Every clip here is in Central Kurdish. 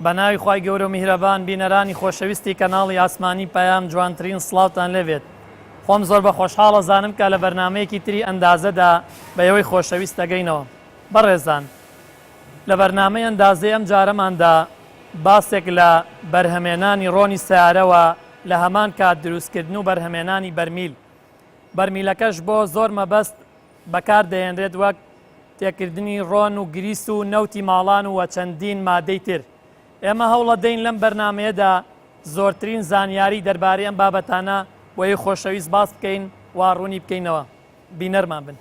بە ناوی خوای گەورە و میهرەبان بینەرانی خۆشەویستی کەناڵی ئاسمانی پەیام جوانترین سڵاوتان لێبێت خۆم زۆر بە خۆشحاڵ ئەزانم کە لە بەرنامەیەکی تری ئەندازەدا بە ئێوەی خۆشەویست ئەگەینەوە بەڕێزان لە بەرنامەی ئەندازەی ئەم جارەماندا باسێک لە بەرهەمێنانی ڕۆنی سەیارەوە لە هەمان کات دروستکردن و بەرهەمێنانی بەرمیل بەرمیلەکەش بۆ زۆر مەبەست بەکار دەهێنرێت وەک تێکردنی ڕۆن و گریس و نەوتی ماڵان و چەندین مادەی تر. ئێمە هەوڵەدەین لەم بەرنامەیەدا زۆرترین زانیاری دەربارەی ئەم بابەتانە بۆ ئێوەی خۆشەویست باس بکەین و ڕوونی بکەینەوە. بینەرمان بن.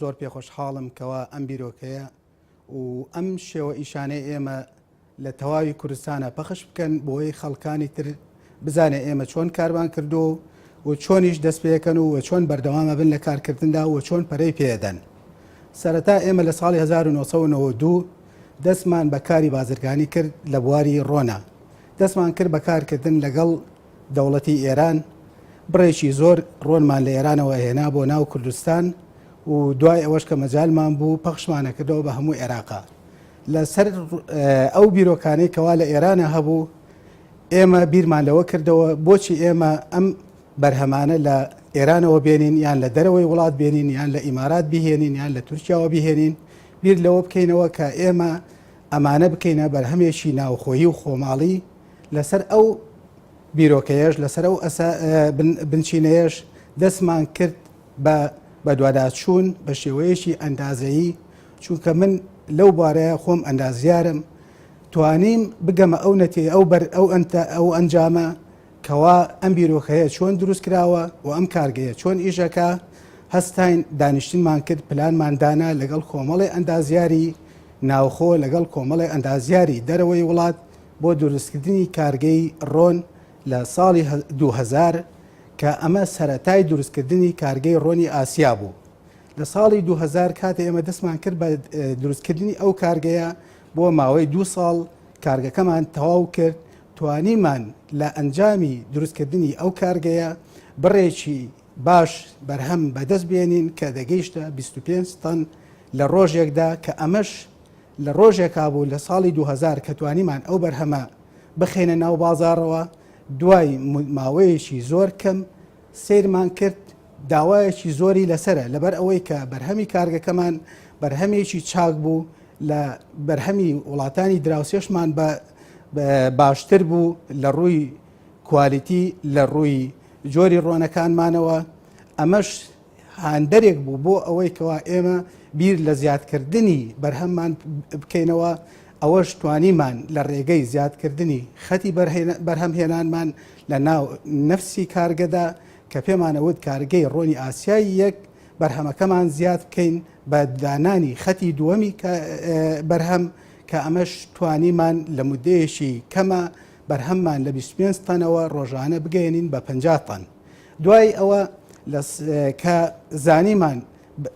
زۆر پێخۆشحاڵم کەوا ئەم بیرۆکەیە و ئەم شێوە ئیشانەی ئێمە لە تەواوی کوردستانە پەخش بکەن بۆی خەڵکانی تر بزانێ ئێمە چۆن کارمان کردو و چۆنیش دەست پێکەن و چۆن بەردەوامە بن لە کارکردندا و چۆن پەرەی پێدەن سەرەتا ئێمە لە ساڵی 1992 دەستمان بە کاری بازرگانی کرد لە بواری ڕۆنا دەستمان کرد بە کارکردن لەگەڵ دەوڵەتی ئێران بڕێکی زۆر ڕۆنمان لە ئێرانەوە هێنا بۆ ناو کوردستان و دوای ئەوەش کە مەجالمان بوو پەخشمانە کردەوە بە هەموو عێراقا لەسەر ئەو بیرۆکانەی کەوا لە ئێرانە هەبوو ئێمە بیرمان لەوە کردەوە بۆچی ئێمە ئەم بەرهەمانە لە ئێرانەوە بێنین یان لە دەرەوەی وڵات بێنین یان لە ئیمارات بهێنین یان لە تورکیاوە بهێنین بیر لەوە بکەینەوە کە ئێمە ئەمانە بکەینە بەرهەمێکی ناوخۆیی و خۆماڵی لەسەر ئەو بیرۆکەیەش لەسەر ئەو بنچینەیەش دەستمان کرد بە بەدواداچوون بە شێوەیەکی ئەندازەیی چونکە من لەو بارەیە خۆم ئەندازیارم توانیم بگەمە ئەو نەتی ئەو بەر ئەو ئەنتە ئەو ئەنجامە کەوا ئەم بیرۆکەیە چۆن دروست کراوە و ئەم کارگەیە چۆن ئیشەکە هەستاین دانیشتنمان کرد پلانمان دانا لەگەڵ کۆمەڵی ئەندازیاری ناوخۆ لەگەڵ کۆمەڵی ئەندازیاری دەرەوەی وڵات بۆ دروستکردنی کارگەی ڕۆن لە ساڵی 2000 کە ئەمە سەرەتای دروستکردنی کارگەی ڕۆنی ئاسیا بوو. لە ساڵی 2000 کاتێ ئێمە دەستمان کرد بە دروستکردنی ئەو کارگەیە بۆ ماوەی دوو ساڵ کارگەکەمان تەواو کرد توانیمان لە ئەنجامی دروستکردنی ئەو کارگەیە بڕێکی باش بەرهەم بەدەست بێنین کە دەگەیشتە 25 تەن لە ڕۆژێکدا کە ئەمەش لە ڕۆژێکا بوو لە ساڵی 2000 کە توانیمان ئەو بەرهەمە بخەینە ناو بازاڕەوە دوای ماوەیەکی زۆر کەم سەیرمان کرد داوایەکی زۆری لەسەرە لەبەر ئەوەی کە بەرهەمی کارگەکەمان بەرهەمێکی چاک بوو لە بەرهەمی وڵاتانی دراوسێشمان بە باشتر بوو لە ڕووی کوالیتی لە ڕووی جۆری ڕۆنەکانمانەوە ئەمەش هاندەرێک بوو بۆ ئەوەی کەوا ئێمە بیر لە زیادکردنی بەرهەممان بکەینەوە، ئەوەش توانیمان لە ڕێگەی زیادکردنی خەتی بەرهەمهێنانمان لە ناو نەفسی کارگەدا کە پێمانەوت کارگەی ڕۆنی ئاسیای یەک بەرهەمەکەمان زیاد بکەین بە دانانی خەتی دووەمی بەرهەم کە ئەمەش توانیمان لە مودەیەکی کەمە بەرهەممان لە 25 تەنەوە ڕۆژانە بگەیەنین بە 50 تەن. دوای ئەوە کە زانیمان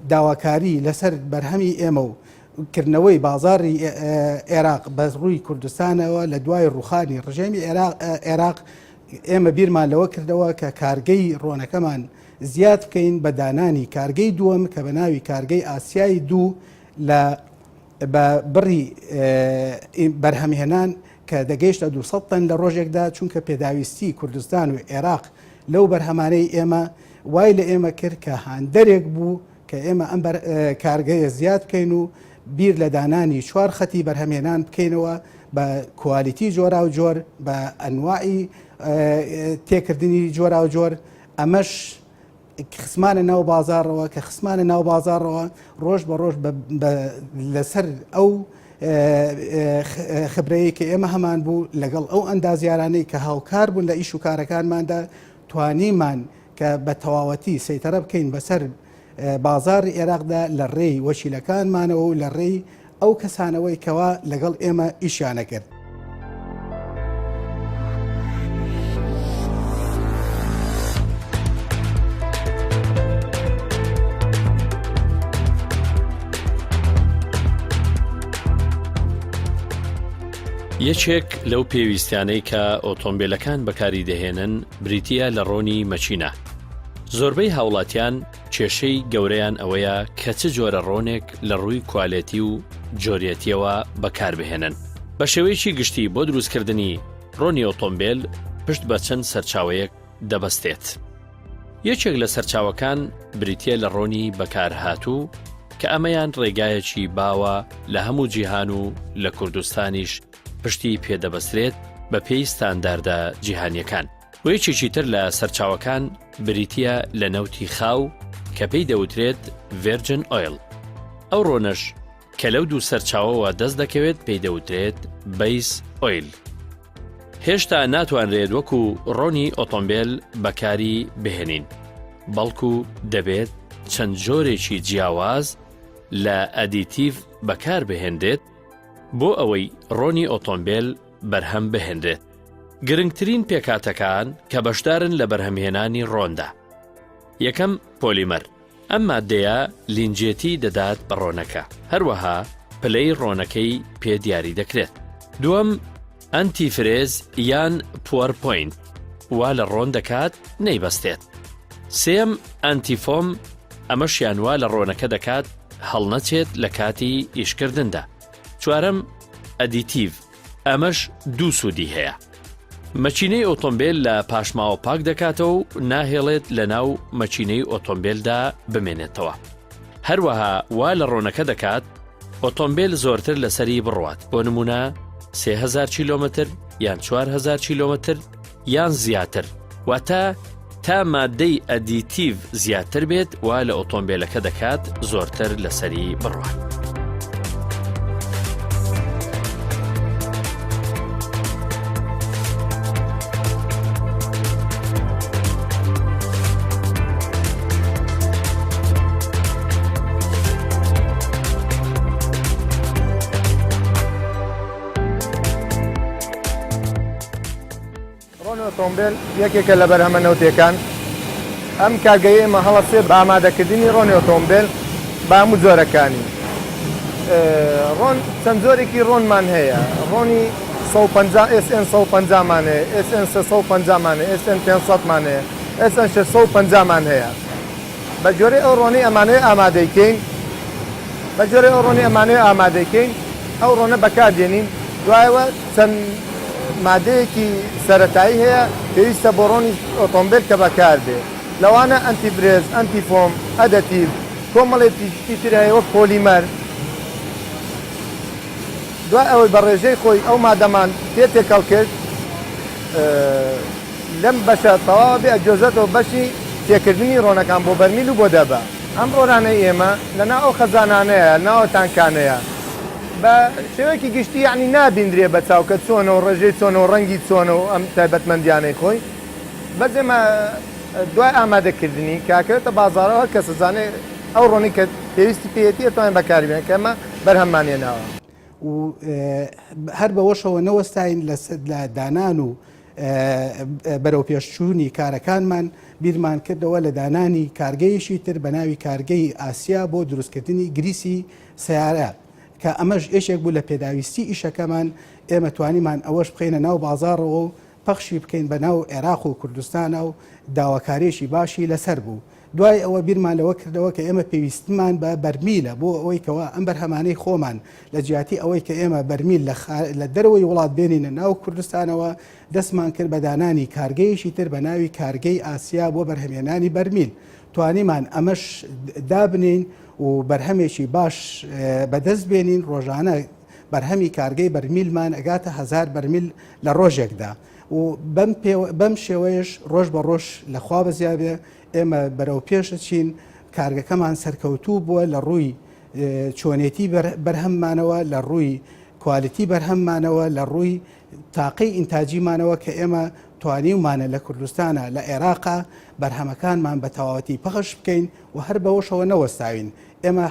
داواکاری لەسەر بەرهەمی ئێمە و کردنەوەی بازاری عێراق بە ڕووی کوردستانەوە لە دوای ڕوخانی ڕژێمی عێراق ئێمە بیرمان لەوە کردەوە کە کارگەی ڕۆنەکەمان زیاد بکەین بە دانانی کارگەی دووەم کە بە ناوی کارگەی ئاسیای دوو لە بە بڕی بەرهەمهێنان کە دەگەیشتە 200 تەن لە ڕۆژێکدا چونکە پێداویستی کوردستان و عێراق لەو بەرهەمانەی ئێمە وای لە ئێمە کرد کە هاندەرێک بوو کە ئێمە ئەم کارگەیە زیاد بکەین و بیر لە دانانی چوار خەتی بەرهەمهێنان بکەینەوە بە کوالیتی جۆراوجۆر، بە ئەنواعی تێکردنی جۆراوجۆر، ئەمەش خستمانە ناو بازاڕەوە، کە خستمانە ناو بازاڕەوە ڕۆژ بە ڕۆژ لەسەر ئەو خبرەیە کە ئێمە هەمان بوو لەگەڵ ئەو ئەندازیارانەی کە هاوکار بوون لە ئیش و کارەکانماندا توانیمان کە بە تەواوەتی سەیتەرە بکەین بەسەر بازاڕی ئێراقدا لە ڕێی وەکیلەکانمانەوە و لە ڕێی ئەو کەسانەوەی کەوا لەگەڵ ئێمە ئیشیانە کرد. یەکێک لەو پێویستیانەی کە ئۆتۆمبیلەکان بەکاری دەهێنن بریتییە لە ڕۆنی مەکینە. زۆربەی هاوڵاتیان کێشەی گەورەیان ئەوەیە کە چ جۆرە ڕۆنێک لە ڕووی کوالێتی و جۆریەتیەوە بەکاربهێنن. بە شێوەیەکی گشتی بۆ دروستکردنی ڕۆنی ئۆتۆمبێل پشت بە چەند سەرچاوەیەک دەبەستێت. یەکێک لە سەرچاوەکان بریتییە لە ڕۆنی بەکارهاتوو کە ئەمەیان ڕێگایەکی باوە لە هەموو جیهان و لە کوردستانیش پشتی پێدەبەسترێت بەپێی ستانداردە جیهانیەکان. و یەکێکی تر لە سەرچاوەکان بریتییە لە نەوتی خاو کە پێی دەوترێت Virgin Oil. ئەو ڕۆنەش کە لەو دوو سەرچاوەوە دەست دەکەوێت پێی دەوترێت Base Oil. هێشتا ناتوانرێت وەکو ڕۆنی ئۆتۆمبێل بەکاری بهێنین، بەڵکو دەبێت چەند جۆرێکی جیاواز لە additive بەکاربهێنرێت بۆ ئەوەی ڕۆنی ئۆتۆمبێل بەرهەم بهێنرێت. گرنگترین پێکهاتەکان کە بەشدارن لە بەرهەمهێنانی ڕۆندا. یەکەم، پۆلیمەر، ئەم ماددەیە لینجێتی دەدات بە ڕۆنەکە، هەروەها پلەی ڕۆنەکەی پێ دیاری دەکرێت. دووەم، antifreeze یان pour point، وا لە ڕۆن دەکات نەیبەستێت. سێیەم، antifoam، ئەمەشیان وا لە ڕۆنەکە دەکات هەڵنەچێت لە کاتی ئیشکردندا. چوارەم، additive، ئەمەش دوو سوودی هەیە. مەکینەی ئۆتۆمبێل لە پاشماوە پاک دەکاتەوە و ناهێڵێت لەناو مەکینەی ئۆتۆمبێلدا بمێنێتەوە. هەروەها وا لە ڕۆنەکە دەکات ئۆتۆمبێل زۆرتر لەسەری بڕوات، بۆ نموونە 3000 کیلۆمەتر یان 4000 کیلۆمەتر یان زیاتر، واتە تا مادەی additive زیاتر بێت وا لە ئۆتۆمبێلەکە دەکات زۆرتر لەسەری بڕوات. ڕۆنی ئۆتۆمبێل یەکێکە لە بەرهەمە نەوتیەکان، ئەم کارگەیەی ئێمە هەڵەسێ بە ئامادەکردنی ڕۆنی ئۆتۆمبێل بە هەموو جۆرەکانی. ڕۆن چەند جۆرێکی ڕۆنمان هەیە، ڕۆنی 150 SN 150 مان هەیە، SN 350 مان هەیە، SN 500 مان هەیە، SN 650 مان هەیە. بە گوێرەی ئەو ڕۆنەی ئەمانەوێ ئامادەی کەین، بە گوێرەی ئەو ڕۆنەی ئەمانەوێ ئامادەی کەین، ئەو ڕۆنە بەکار دێنین، دوایەوە چەند مادەیەکی سەرەتایی هەیە پێویستە بۆ ڕۆنی ئۆتۆمبێل کە بەکار بێ، لەوانە antifreeze، antifoam، additive، کۆمەڵێکی شتی تر هەیە وەک پۆلیمەر. دوای ئەوەی بە ڕێژەی خۆی ئەو مادەمان پێ تێکەڵ کرد، لەم بەشە تەواوە بێ ئەگوێزێتەوە بەشی تێکردنی ڕۆنەکان بۆ بەرمیل و بۆ دەبە. ئەم ڕۆنانەی ئێمە لە ناو ئەو خەزانانەیە، لە ناو ئەو تانکانەیە. بە شێوەیەکی گشتی یەعنی نابیندرێ بە چاو کە چۆنە و ڕێژەی چۆنە و ڕەنگی چۆنە و ئەم تایبەتمەندیانەی خۆی. بەس ئێمە دوای ئامادەکردنی کە ئەکەوێتە بازاڕەوە هەر کەس ئەزانێ ئەو ڕۆنەی کە پێویستی پێیەتی ئەتوانێ بەکاری بێنێ کە ئێمە بەرهەممان هێناوە. و هەر بەوەشەوە نەوەستاین لە دانان و بەرەوپێشچوونی کارەکانمان بیرمان کردەوە لە دانانی کارگەیەکی تر بە ناوی کارگەی ئاسیا بۆ دروستکردنی گریسی سیارە کە ئەمەش یەکێک بوو لە پێداویستی ئیشەکەمان ئێمە توانیمان ئەوەش بخەینە ناو بازاڕەوە و پەخشی بکەین بە ناو عێراق و کوردستانە و داواکاریی باشی لەسەر بوو. دوای ئەوە بیرمان لەوە کردەوە کە ئێمە پێویستمان بە بەرمیلە بۆ ئەوەی کەوا ئەم بەرهەمانەی خۆمان لە جیاتی ئەوەی کە ئێمە بەرمیل لە دەرەوەی وڵات بێنینە ناو کوردستانەوە دەستمان کرد بە دانانی کارگەیەکی تر بە ناوی کارگەی ئاسیا بۆ بەرهەمهێنانی بەرمیل توانیمان ئەمەش دابنێین. و بەرهەمێکی باش بەدەست بێنین ڕۆژانە بەرهەمی کارگەی بەرمیلمان ئەگاتە هەزار بەرمیل لە ڕۆژێکدا و بەم شێوەیەش ڕۆژ بە ڕۆژ لەخوا بەزیابێ ئێمە بەرەو پێش ئەچین کارگەکەمان سەرکەوتوو بووە لە ڕووی چۆنێتی بەرهەممانەوە لە ڕووی quality بەرهەممانەوە لە ڕووی تاقەی ئینتاجیمانەوە کە ئێمە توانیومانە لە کوردستانە لە عێراقا بەرهەمەکانمان بە تەواوەتی پەخش بکەین و هەر بەوەشەوە نەوەستاوین ئێمە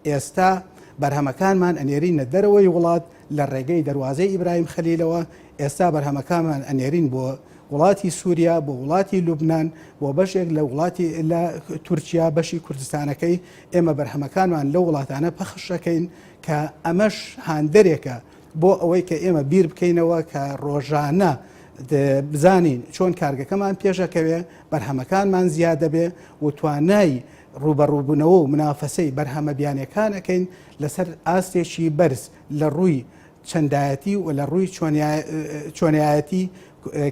ئێستا بەرهەمەکانمان ئەنێرینە دەرەوەی وڵات لە ڕێگەی دەروازەی ئیبراهیم خەلیلەوە، ئێستا بەرهەمەکانمان ئەنێرین بۆ وڵاتی سووریا، بۆ وڵاتی لوبنان، بۆ بەشێک لە وڵاتی لە تورکیا، بەشی کوردستانەکەی، ئێمە بەرهەمەکانمان لەو وڵاتانە پەخش ئەکەین کە ئەمەش هاندەرێکە بۆ ئەوەی کە ئێمە بیر بکەینەوە کە ڕۆژانە بزانین چۆن کارگەکەمان پێشەکەوێ، بەرهەمەکانمان زیاد دەبێ و توانای ڕووبەڕووبوونەوە و منافەسەی بەرهەمە بیانیەکان ئەکەین لەسەر ئاستێکی بەرز لە ڕووی چەندایەتی و لە ڕووی چۆنیایەتی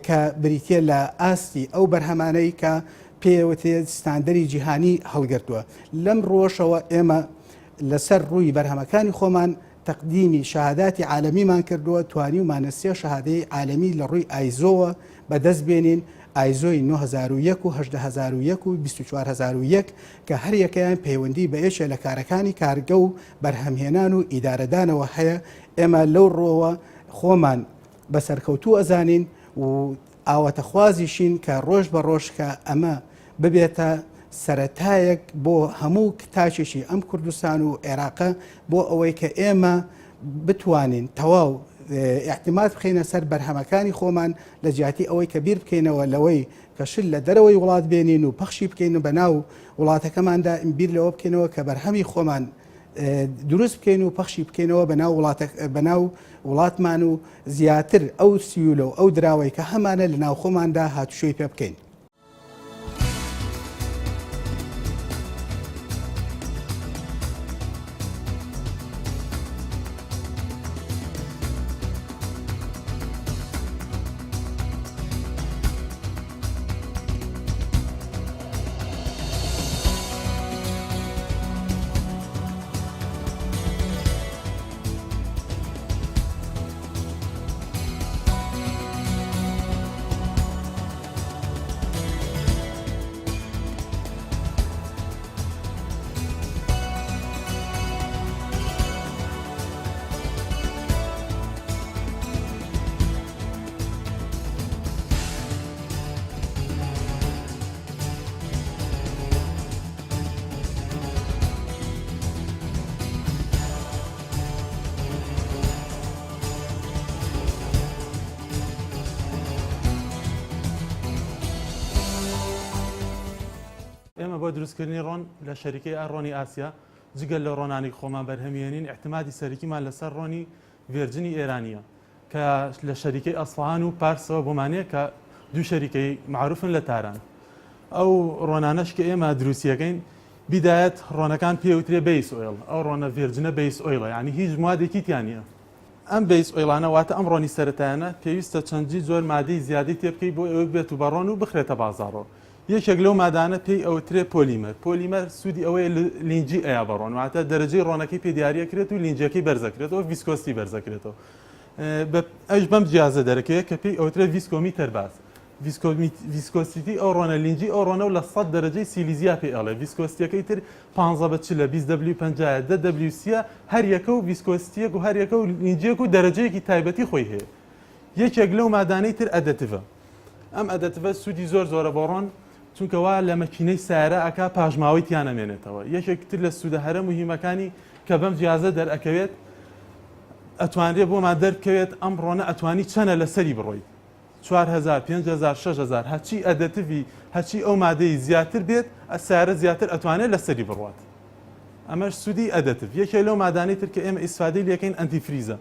کە بریتیە لە ئاستی ئەو بەرهەمانەی کە پێوتێت ستاندەری جیهانی هەڵگرتووە. لەم ڕووەشەوە ئێمە لەسەر ڕووی بەرهەمەکانی خۆمان تەقدیمی شەهاداتی عالەمیمان کردووە، توانیومانە سێ شەهادەی عالەمی لە ڕووی ئایزۆوە بەدەست بێنین، ئایزۆی 9001 و 18001 و 24001 کە هەریەکەیان پەیوەندی بە یەکێ لە کارەکانی کارگە و بەرهەمهێنان و ئیدارەدانەوە هەیە، ئێمە لەو ڕووەوە خۆمان بە سەرکەوتوو ئەزانین و ئاواتەخوازیشین کە ڕۆژ بە ڕۆژ کە ئەمە ببێتە سەرەتایەک بۆ هەموو تاکێکی ئەم کوردستان و عێراقە بۆ ئەوەی کە ئێمە بتوانین تەواو ئیعتیماد بخەینە سەر بەرهەمەکانی خۆمان لە جیاتی ئەوەی کە بیر بکەینەوە لەوەی کە شل لە دەرەوەی وڵات بێنین و پەخشی بکەین و بەناو وڵاتەکەماندا بیر لەوە بکەینەوە کە بەرهەمی خۆمان دروست بکەین و پەخشی بکەینەوە بەناو وڵاتە بەناو وڵاتمان و زیاتر ئەو سیولە و ئەو دراوەی کە هەمانە لە ناوخۆماندا هاتوچۆی پێ بکەین. ئێمە بۆ دروستکردنی ڕۆن لە شەریکەی ڕۆنی ئاسیا جگە لە ڕۆنانی خۆمان بەرهەمیێنین ئیعتمادی سەرەکیمان لەسەر ڕۆنی virgin ی ئێرانیە کە لە شەریکەی ئەسفەهان و پارسەوە بۆمانەیە کە دوو شەریکەی معروفن لە تاران ئەو ڕۆنانەش کە ئێمە دروستیەکەین بیدایەت ڕۆنەکان پێوترێ base oil ئەو ڕۆنە virgin ە base oil ە یعنی هیچ موادێکی تیا نییە ئەم base oil انە واتە ئەم ڕۆنی سەرەتایانە پێویستە چەندی جۆر مادەی زیادەی تێبکەی بۆ ئەوەی بێت و بە ڕۆن و بخرێتە بازاڕەوە یەکێک لەو مادانە پێی ئەوترێ پۆلیمەر پۆلیمەر سوودی ئەوەیە لینجی ئەیا بە ڕۆن واتە دەرەجەی ڕۆنەکەی پێ دیاریەکرێت و لینجەکەی بەرزەکرێتەوە viscosity بەرزەکرێتەوە ئەویش بەم جیازە دەرەکەوێت کە پێی ئەوترێ viscometer باز viscosity ئەو ڕۆنە لینجی ئەو ڕۆنە و لە 100 دەرەجەی سیلیزیا پێ ئەڵێ viscosity ەکەی تر 15 بە چلە 20 دەبلیو 50 دە دەبلیو سیە هەر یەکە و viscosity یەک و هەر یەکە و لینجیەک و دەرەجەیەکی تایبەتی خۆی هەیە یەکێک لەو مادانەی تر additive ە ئەم additive ە سوودی زۆر زۆرە بۆ ڕۆن چونکە وا لە مەکینەی سیارە ئەکا پاشماوەی تیا نەمێنێتەوە یەکێک تر لە سوودە هەرە موهیمەکانی کە بەم جیازە دەرئەکەوێت ئەتوانرێ بۆمان دەربکەوێت ئەم ڕۆنە ئەتوانی چەنە لەسەری بڕۆیت 4000 5000 6000 هەرچی additive ی هەرچی ئەو مادەی زیاتر بێت سیارە زیاتر ئەتوانێت لەسەری بڕوات ئەمەش سوودی additive یەکێک لەو مادانەی تر کە ئێمە ئیسفادەی لەکەین antifreeze ە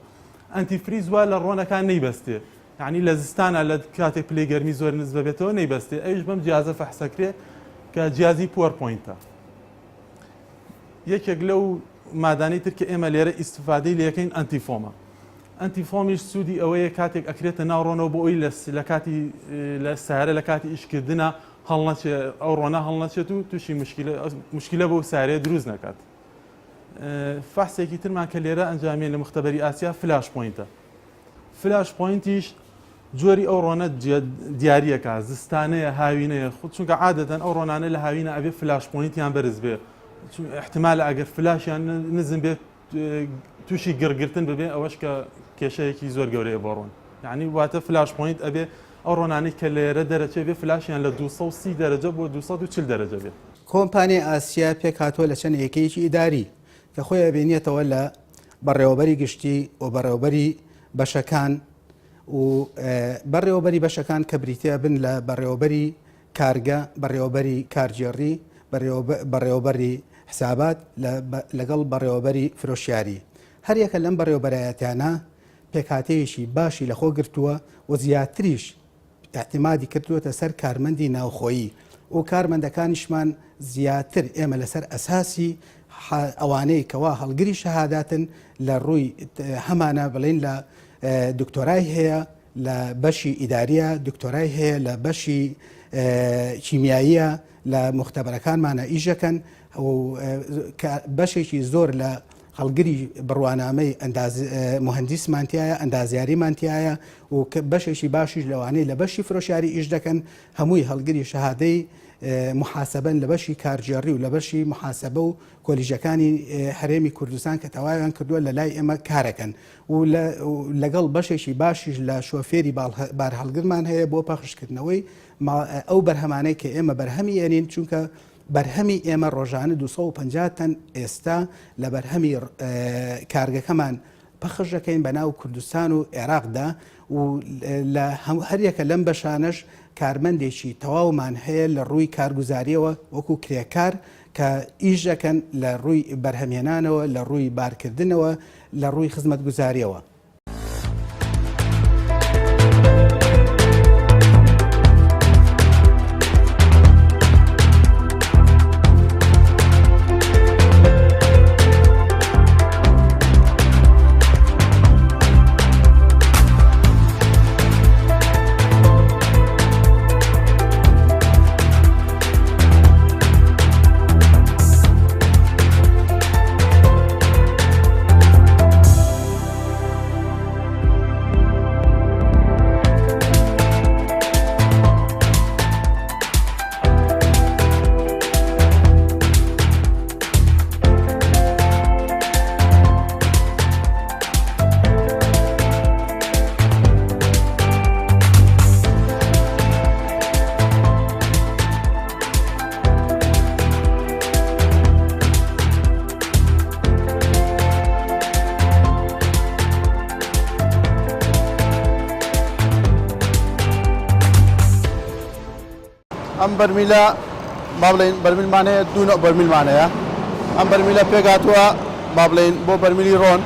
antifreeze وا لە ڕۆنەکان نەیبەستێ یانی لە زستانا لە کاتێک پلەی گەرمی زۆر نزم بێتەوە نەیبەستێ ئەویش بەم جیازە فەحسەکرێ کە جیازی pour point ە یەکێک لەو مادانەی تر کە ئێمە لێرە ئیسفادەی لەکەین antifoam ە antifoam یش سوودی ئەوەیە کاتێک ئەکرێتە ناو ڕۆنەوە بۆ ئەوی لە کاتی لە سارە لە کاتی ئیشکردنە هەڵنەچێ ئەو ڕۆنە هەڵنەچێت و تووشی مشکلە بۆ سارەیە دروست نەکات. فەحسێکی ترمان کە لێرە ئەنجامیان لە مختبەری ئاسیا flash point ە. flash point یش جۆری ئەو ڕۆنە دیاریەکە زستانەیە هاوینەیە خود چونکە عادەتەن ئەو ڕۆنانە لە هاوینە ئەبێ flash point یان بەرز بێ احتمال ئەگەر فلاشیان نزم بێت تووشی گڕگرتن ببێ ئەوەش کە کێشەیەکی زۆر گەورەیە بۆ ڕۆن یعنی واتە flash point ئەبێ ئەو ڕۆنانەی کە لێرە دەرەچێ بێ فلاشیان لە 230 دەرەجە بۆ 240 دەرەجە بێت. کۆمپانیای ئاسیا پێکهاتووە لە چەند یەکەیەکی ئیداری کە خۆی ئەبینێتەوە لە بەڕێوەبەری گشتی و بەڕێوەبەری بەشەکان و بەڕێوەبەری بەشەکان کە بریتە بن لە بەڕێوەبەری کارگە، بەڕێوەبەری کارگێڕی، بەڕێوەبەری حسابات لەگەڵ بەڕێوەبەری فرۆشیاری. هەریەکە لەم بەڕێوەبەرایەتیانە پێکهاتەیەکی باشی لەخۆ گرتووە و زیاتریش ئیعتیمادی کردووەتە سەر کارمەندی ناوخۆیی و کارمەندەکانیشمان زیاتر ئێمە لەسەر ئەساسی ئەوانەی کەوا هەڵگری شەهاداتن لە ڕووی هەمانە بڵێین لە دکتۆرای هەیە لە بەشی ئیداریە، دکتۆرای هەیە لە بەشی کیمیاییە، لە موختەبەرەکانمانە ئیش ئەکەن و بەشێکی زۆر لە هەڵگری بڕوانامەی موهەندیسمان تیایە، ئەندازیاریمان تیایە و بەشێکی باشیش لەوانەی لە بەشی فرۆشیاری ئیش دەکەن هەمووی هەڵگری شەهادەی موحاسەبەن لە بەشی کارگێڕی و لە بەشی موحاسەبە و کۆلیژەکانی هەرێمی کوردستان کە تەواویان کردووە لە لای ئێمە کارەکەن. و لەگەڵ بەشێکی باشیش لە شۆفێری بارهەڵگرمان هەیە بۆ پەخشکردنەوەی ئەو بەرهەمانەی کە ئێمە بەرهەمی ئێنین چونکە بەرهەمی ئێمە ڕۆژانە 250 تەن ئێستا لە بەرهەمی کارگەکەمان پەخش دەکەین بە ناو کوردستان و عێراقدا و لە هەریەکە لەم بەشانەش کارمەندێکی تەواومان هەیە لە ڕووی کارگوزاریەوە وەکو کرێکار کە ئیش دەکەن لە ڕووی بەرهەمهێنانەوە، لە ڕووی بارکردنەوە، لە ڕووی خزمەتگوزاریەوە. ئەم بەرمیلە با بڵێین بەرمیلمان هەیە دوو نەوع بەرمیلمان هەیە ئەم بەرمیلە پێکهاتووە با بڵێین بۆ بەرمیلی ڕۆن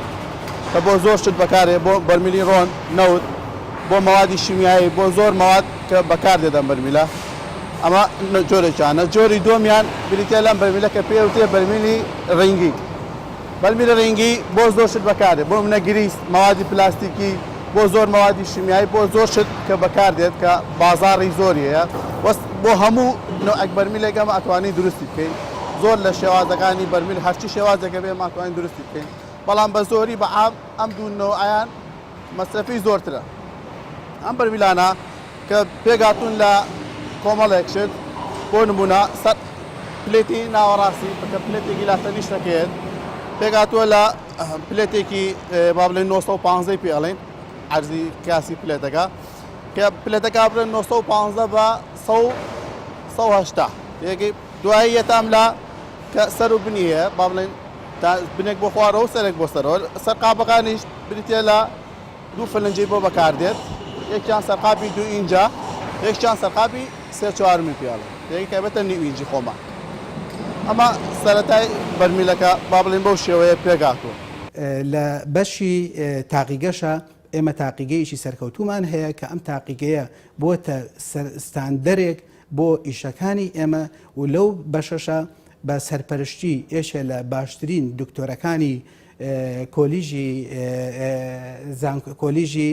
کە بۆ زۆر شت بەکارێ بۆ بەرمیلی ڕۆن نەوت بۆ مەوادی شیمیایی بۆ زۆر مەواد کە بەکاردێت ئەم بەرمیلە ئەمە جۆرێکیانە جۆری دووەمیان بریتیە لەم بەرمیلە کە پێی وترێ بەرمیلی ڕینگی بەرمیلی ڕینگی بۆ زۆر شت بەکاردێت بۆ منە گریس مەوادی پلاستیکی بۆ زۆر مەوادی شیمیایی بۆ زۆر شت کە بەکاردێت کە بازاڕی زۆری هەیە وەس بۆ هەموو نەوعێک بەرمیلێک ئەمە ئەتوانین دروستی بکەین زۆر لە شێوازەکانی بەرمیل هەرچی شێوازێکە بێ ئێمە ئەتوانین دروستی بکەین بەڵام بە زۆری بە عام ئەم دوو نەوعیان مەسرەفی زۆرترە. ئەم بەرمیلانە کە پێکهاتوون لە کۆمەڵێک شت، بۆ نموونە سەر plate ی ناوەڕاستی کە plate ێکی لاتەنیشتەکەیەت پێکهاتووە لە plate ێکی با بڵێین 915 پێ ئەڵێن عەرزی قیاسی plate ەکە کە plate ەکە بڵێن 915 بە 180 یەکەی دوایی یەتام لە کە سەر و بنی هەیە با بڵێن تا بنێک بۆ خوارەوە و سەرێک بۆ سەرەوە سەرقاپەکانیش بریتیە لە دوو فلنجەی بۆ بەکاردێت یەکیان سەرقاپی دوو ئینجا یەکیان سەرقاپی سێ چوارمی پێڵێ یەکی تایبەتە نیو ئینجی خۆمان ئەمە سەرەتای بەرمیلەکە با بڵێین بەو شێوەیە پێکهاتووە. لە بەشی تاقیگەشا ئێمە تاقیگەیەکی سەرکەوتوومان هەیە کە ئەم تاقیگەیە بووەتە ستاندەرێک بۆ ئیشەکانی ئێمە و لەو بەشەشا بە سەرپەرشتی یەکێ لە باشترین دکتۆرەکانی. کۆلیژی کۆلیژی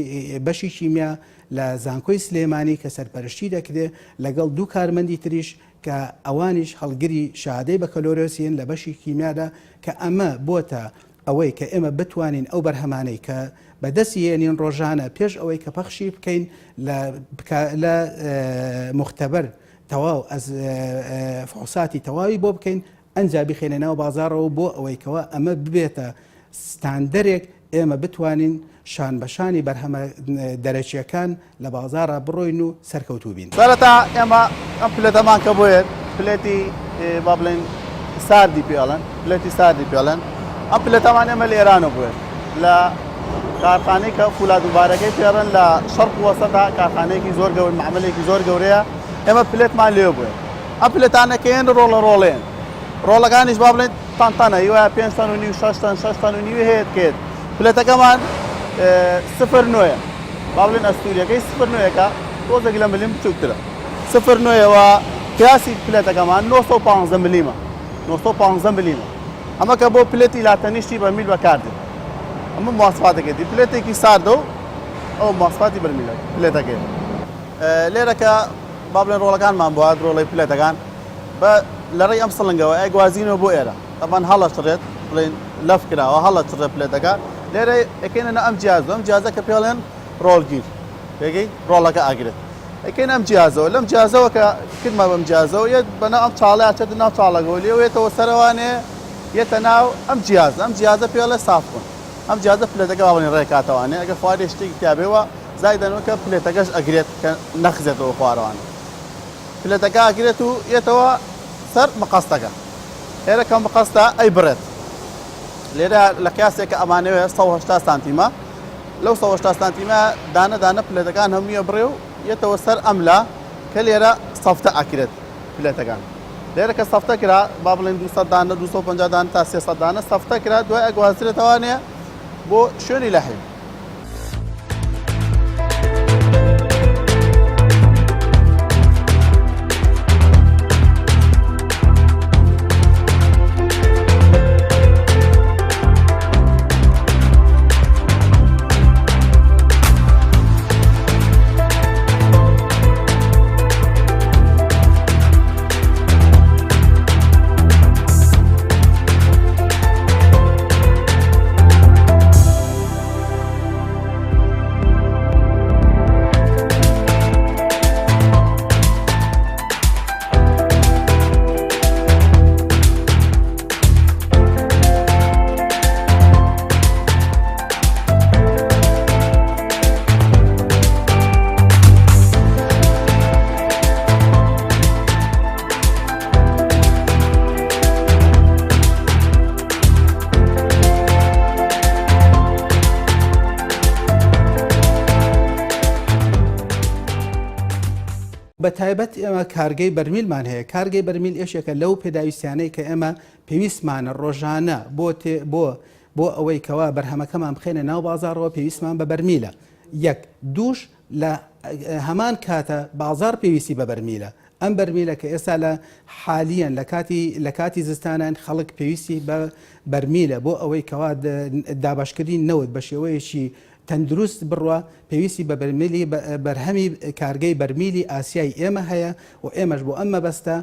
بەشی کیمیا لە زانکۆی سلێمانی کە سەرپەرشتی دەکرێت لەگەڵ دوو کارمەندی تریش کە ئەوانیش هەڵگری شەهادەی بەکەلۆریۆسین لە بەشی کیمیادا کە ئەمە بۆتە ئەوەی کە ئێمە بتوانین ئەو بەرهەمانەی کە بەدەستی یەنین ڕۆژانە پێش ئەوەی کە پەخشی بکەین لە لە مختبەر تەواو ئەز فحوساتی تەواوی بۆ بکەین ئەنجا بیخەینە ناو بازاڕەوە بۆ ئەوەی کەوا ئەمە ببێتە ستاندەرێک ئێمە بتوانین شان بە شانی بەرهەمە دەرەکییەکان لە بازاڕا بڕۆین و سەرکەوتوو بین. سەرەتا ئێمە ئەم plate ەمان کە بۆیەت plate ی با بڵێین ساردی پێ ئەڵێن plate ی ساردی پێ ئەڵێن ئەم plate ەمان ئێمە لە ئێرانەوە بۆیەت لە کارخانەی کە فولاد مبارەکەی پێڕن لە شەرق وەسەتا کارخانەیەکی زۆر گەور معملێکی زۆر گەورەیە ئێمە plate مان لێ بووە ئەم plate انە کە یەن ڕۆڵە ڕۆڵێن ڕۆڵەکانیش با بڵێن تەن تەنە هی وایە پێنج تەن و نیو شەش تەن شەش تەن و نیوی هەیە دکەێت plate ەکەمان سفر نۆیە با بڵێن ئەستوریەکەی سفر نۆیەکە تۆزێک لە ملیم بچووکترە سفر نۆیەوە قیاسی plate ەکەمان 915 ملیمە 915 ملیمە ئەمە کە بۆ plate ی لاتەنیشتی بەرمیل بەکاردێت ئەمە مواسفاتەکەیتی plate ێکی ساردە و ئەو مواسفاتی بەرمیلە plate ەکەی لێرەکە با بڵێن ڕۆڵەکانمان بۆ هات ڕۆڵەی plate ەکان بە لە ڕێی ئەم سڵنگەوە ئەیگوازینەوە بۆ ئێرە تەبان هەڵەچڕێت بڵێن لەف کراوە هەڵەچڕێ plate ەکە لێرە ئەکەینە ناو ئەم جیازە ئەم جیازە کە پێڵێن ڕۆڵگیر پێگەی ڕۆڵەکە ئاگرێت ئەکەین ئەم جیازەوە لەم جیازەوە کە کردمە بەم جیازەوە یەت بەناو ئەم چاڵە ئەچێتە ناو چاڵەکەوە لێوێتەوە سەرەوانێ یەتە ناو ئەم جیازە ئەم جیازە پێڵێ سافکن ئەم جیازە plate ەکە با بڵێن ڕێکاتەوانێ ئەگەر خوارێ شتێکی تیابێ وە زایدەن وەکە plate ەکەش ئەگرێت کە نەخزێتەوە خوارەوانە plate ەکە ئەگرێت و یەتەوە سەر مقەستەکە ئێرە کە مقەستە ئەی بڕێت لێرە لە قیاسێک کە ئەمانەوێ 180 سانتیمە لەو 180 سانتیمە دانە دانە plate ەکان هەموویە بڕێ و یەتەوە سەر ئەملا کە لێرە سەفتە ئەکرێت plate ەکان لێرە کە سەفتە کرا با بڵێن 200 دانە 250 دانە تا 300 دانە سەفتە کرا دوای ئەگوازرێتەوانێ بۆ شوێنی لەحیم. بە تایبەت ئێمە کارگەی بەرمیلمان هەیە کارگەی بەرمیل یەکێکە لەو پێداویستیانەی کە ئێمە پێویستمانە ڕۆژانە بۆ بۆ بۆ ئەوەی کەوا بەرهەمەکەمان بخێنە ناو بازاڕەوە پێویستمان بە بەرمیلە یەک دووش لە هەمان کاتە بازار پێویستی بە بەرمیلە ئەم بەرمیلە کە ئێستا لە حالیەن لە کاتی لە کاتی زستانان خەڵک پێویستی بە بەرمیلە بۆ ئەوەی کەوا دابەشکردنی نەوت بە شێوەیەکی تەندروست بڕوا پێویستی بە بەرمیلی بەرهەمی کارگەی بەرمیلی ئاسیای ئێمە هەیە و ئێمەش بۆ ئەم مەبەستە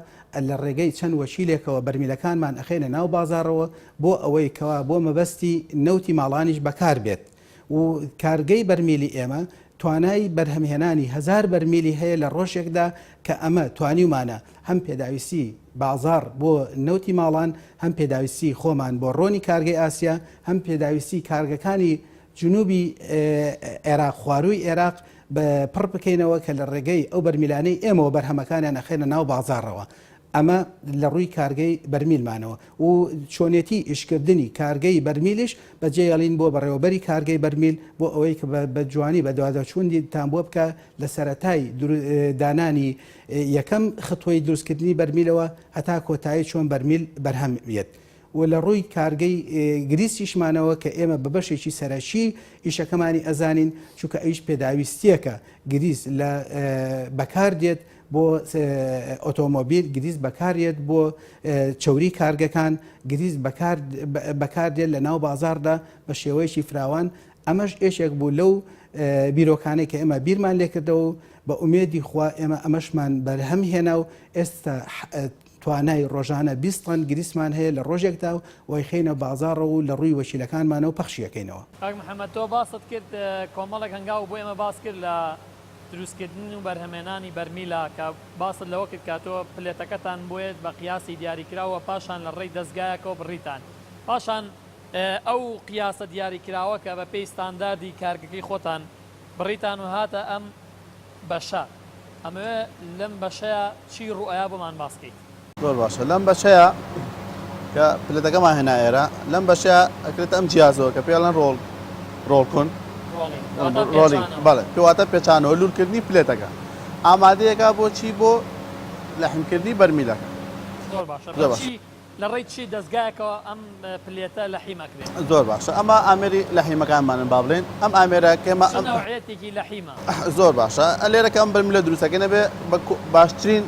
لە ڕێگەی چەند وەکیلێکەوە بەرمیلەکانمان ئەخەینە ناو بازاڕەوە بۆ ئەوەی کەوا بۆ مەبەستی نەوتی ماڵانیش بەکار بێت. و کارگەی بەرمیلی ئێمە توانای بەرهەمهێنانی هەزار بەرمیلی هەیە لە ڕۆژێکدا کە ئەمە توانیومانە هەم پێداویستی بازاڕ بۆ نەوتی ماڵان هەم پێداویستی خۆمان بۆ ڕۆنی کارگەی ئاسیا هەم پێداویستی کارگەکانی جنوبی عێراق خوارووی عێراق پڕ بکەینەوە کە لە ڕێگەی ئەو بەرمیلانەی ئێمەوە بەرهەمەکانیان ئەخەینە ناو بازاڕەوە. ئەمە لە ڕووی کارگەی بەرمیلمانەوە و چۆنێتی ئیشکردنی کارگەی بەرمیلیش بەجێیەڵین بۆ بەڕێوەبەری کارگەی بەرمیل بۆ ئەوەی کە بە جوانی بەدواداچوونتان بۆ بکا لە سەرەتای دانانی یەکەم خطوەی دروستکردنی بەرمیلەوە هەتا کۆتایی چۆن بەرمیل بەرهەم یەت. و لە ڕووی کارگەی گریسیشمانەوە کە ئێمە بە بەشێکی سەرەکی ئیشەکەمانی ئەزانین چونکە ئەویش پێداویستیەکە گریس لە بەکار دێت بۆ ئۆتۆمۆبیل گریس بەکاریێت بۆ چەوری کارگەکان گریس بەکار دێت لە ناو بازاردا بە شێوەیەکی فراوان ئەمەش ئێشێک بوو لەو بیرۆکانەی کە ئێمە بیرمان لێکردەوە و بە ئومێدی خوا ئێمە ئەمەشمان بەرهەم هێنا و ئێستا توانای ڕۆژانە 20 تەن گریسمان هەیە لە ڕۆژێکدا و وەیخەینە بازاڕەوە و لە ڕووی وەکیلەکانمانەوە پەخشی ئەکەینەوە. کاک محەمەد تۆ باست کرد کۆمەڵێک هەنگاو بۆ ئێمە باس کرد لە دروستکردن و بەرهەمێنانی بەرمیلە کە باست لەوە کرد کە تۆ پلێتەکەتان بۆیەت بە قیاسی دیاریکراو و پاشان لە ڕێی دەزگایەکەوە بڕیتان پاشان ئەو قیاسە دیاریکراوە کە بە پێی ستانداردی کارگەکەی خۆتان بڕیتان و هاتە ئەم بەشە ئەمەوێ لەم بەشەیا چی ڕوئەیا بۆمان باس کەیت. زۆر باشە لەم بەشەیا کە پلێتەکەمان هێنا ئێرە لەم بەشەیا ئەکرێتە ئەم جیازەوە کە پێی ئەڵێن roll ڕۆڵ کون rolling بەڵێ پێواتە پێچانەوە لولکردنی پلێتەکە ئامادەیەکە بۆ چی بۆ لەحیمکردنی بەرمیلەکە زۆر باشە زۆر باشە لە ڕێی چی دەزگایەکەوە ئەم پلێتە لەحیم ئەکرێت؟ زۆر باشە ئەمە ئامێری لەحیمەکانمانن با بڵێین ئەم ئامێرە کە ئێمە چ نەوعیەتێکی لەحیمە؟ زۆر باشە لێرە کە ئەم بەرمیلە دروست ئەکەین ئەبێ بە باشترین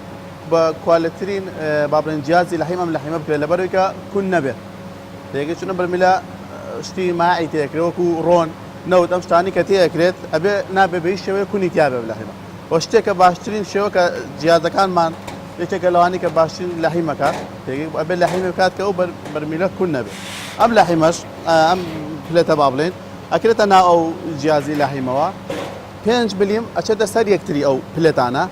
بە کوالێترین با بڵێین جیازی لەحیم ئەم لەحیمە بکرێت لەبەرئەوەی کە کون نەبێت تێگەی چون ئەم بەرمیلە شتی ماعی تێکرێت وەکو ڕۆن نەوت ئەم شتانی کە تێئەکرێت ئەبێ نابێ بە هیچ شێوەیەک کونی تیابێ لەحیمە وە شتێکە باشترین شێوە کە جیازەکانمان یەکێکە لەوانەی کە باشترین لەحیمەکە ئەبێ لەحیمێ بکات کە ئەو بەرمیلە کون نەبێت ئەم لەحیمەش ئەم پلێتە با بڵێین ئەکرێتە ناو ئەو جیازی لەحیمەوە پێنج ملیم ئەچێتە سەر یەکتری ئەو پلێتانە